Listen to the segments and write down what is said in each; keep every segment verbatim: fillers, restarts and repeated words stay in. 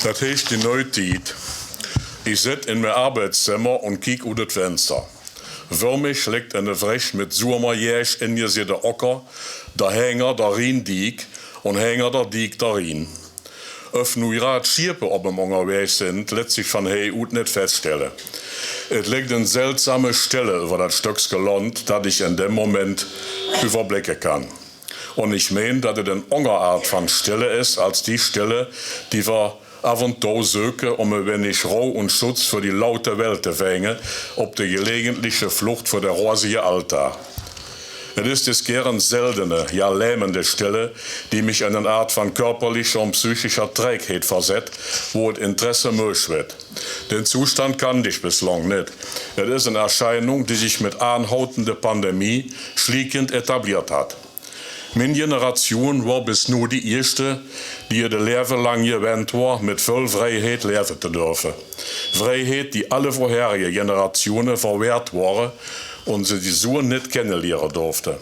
Et heescht die neu Tied. Ich sitt in mien Arbeitszemmer un kiek ut et Fenster. Vör mich liggt enne frech mit Suamerjääsch ingesidde Ocker, dor hanger der Rhien diek un hanger der Diek der Rhien. Öf nu grad Schiepe op em ongerwäg sind, lett sich von hei ut net feststelle. Et liggt en seltsame Stille üvver dat Stöckske Land, dat ich en dem Moment üvverblicke kann. Un ich meen, dat et en onger Aat von Stille es als die Stille, die ver af un to söke, um e wennig Rauh un Schutz för die laute Welt te fenge, op de gelegentliche Flucht vör der rosige Alldag. Et es des gären seldene, ja lähmende Stille, die mich en en Aat von körperlicher un psychischer Trägheit versett, wo et Interesse möösch wett. Den Zustand kannt ich bislang net. Et es en Erscheinung, die sich mit aanhautende Pandemie schliekend etabliert hat. Mien Generation wor bis nu die ieeschte, die ihr de Läve lang gewennt wor, mit völl Freiheit läve te dörfe. Freiheit, die alle vorherige Generatione verwehrt wore un se die su net kenneliere dörfte.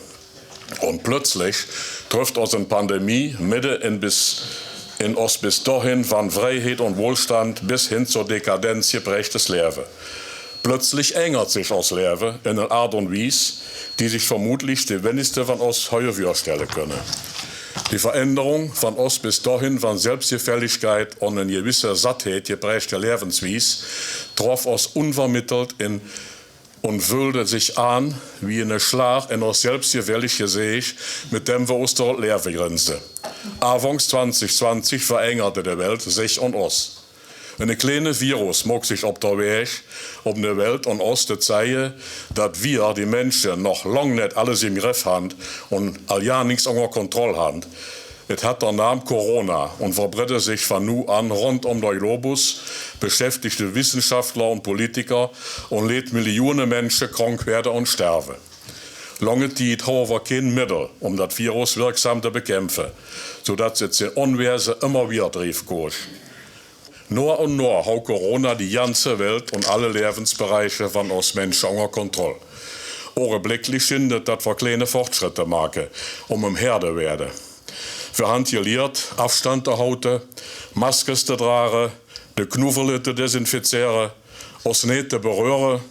Un plötzlich tröfft os en Pandemie midde in bis, in os bis dohin von Freiheit un Wohlstand bis hin zur Dekadenz geprägtes Läve. Plötzlich ängert sich os Läve in en Aat un Wies, die sich vermutlich de wennigste von os heuer vörstelle könne. Die Veränderung von os bis dohin von Selbstgefälligkeit un en gewisse Sattheit geprägte Lävenswies troff os unvermittelt in un föhlte sich aan wie ene Schlag in os selbstgefällig Geseech, mit dem ver us dör et Läve grinste. Afangs zwanzig zwanzig verängerte de Welt sich un os. Ene kleene Virus maak sich op der Wäg, um de Welt un os te zeige, dat wir, die Minsche, noch lang net alles im Greff han un all gar nix unger Kontroll han. Et hat der Naam Corona un verbredde sich von nu an rund um der Globus, beschäftigde Wissenschaftler un Politiker un leet Millione Minsche krank werde un sterve. Lange Tied hauwe ver keen Middel, um dat Virus wirksam te bekämpfe, su dat et sien Unwese immer wieder drieve koosch. Noa un noa hau Corona die ganze Welt un alle Lävensbereiche von os Minsche unger Kontroll. Ogenblicklich schient et, dat ver kleene Fortschritte make, um em Herde werde. Ver han geliert, Afstand te haute, Maskes te drage, de Knuffele te desinfiziere, os net te beröhre,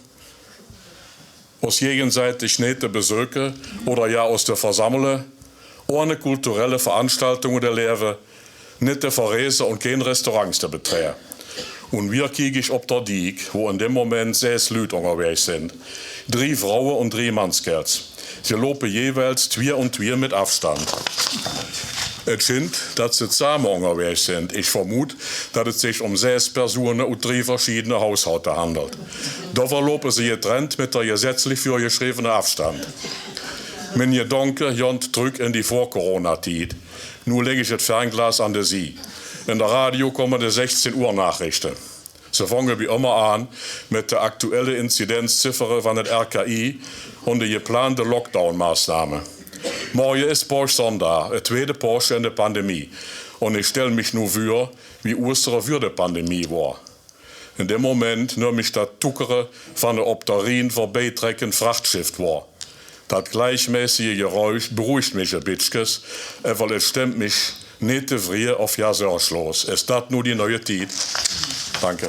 os gegenseitig net te besöke oder ja os te versammele, ohne kulturelle Veranstaltunge te läve, net te verreise un keen Restaurants te beträde. Un wieder kiek ich op der Diek, wo en dem Moment ses Lüd ungerwäg sind. Drie Fraue un drie Mannskerls. Se lope jeweils twie un twie mit Afstand. Et schient, dat se zame ungerwäg sind. Ich vermut, dat et sich um ses Persone ut drie verschiedene Haushaute handelt. Dovver lope se getrennt mit der gesetzlich vörgeschrievene Afstand. Mien Gedanke gont trück in die Vor-Corona-Tied. Nu legg ich et Fernglas an de Sie. In der Radio komme de sechzehn Uhr Nachrichte. Se fange wie immer aan mit de aktuelle Inzidenzziffere von et R K I un de geplande Lockdown-Maßnahme. Morge es Paaschsonndag, et tweede Paasch in de Pandemie. Un ich stell mich nu vör, wie Uustere vör de Pandemie wor. In dem Moment nöm mich dat Tuckere von e op der Rhien verbitrecke Frachtschiff wor. Dat gleichmäßige Geräusch beruhigt mich e bitschkes, ävver et stemmt mich net tevrie of ja sorglos. Es dat nu die neue Tied? Danke.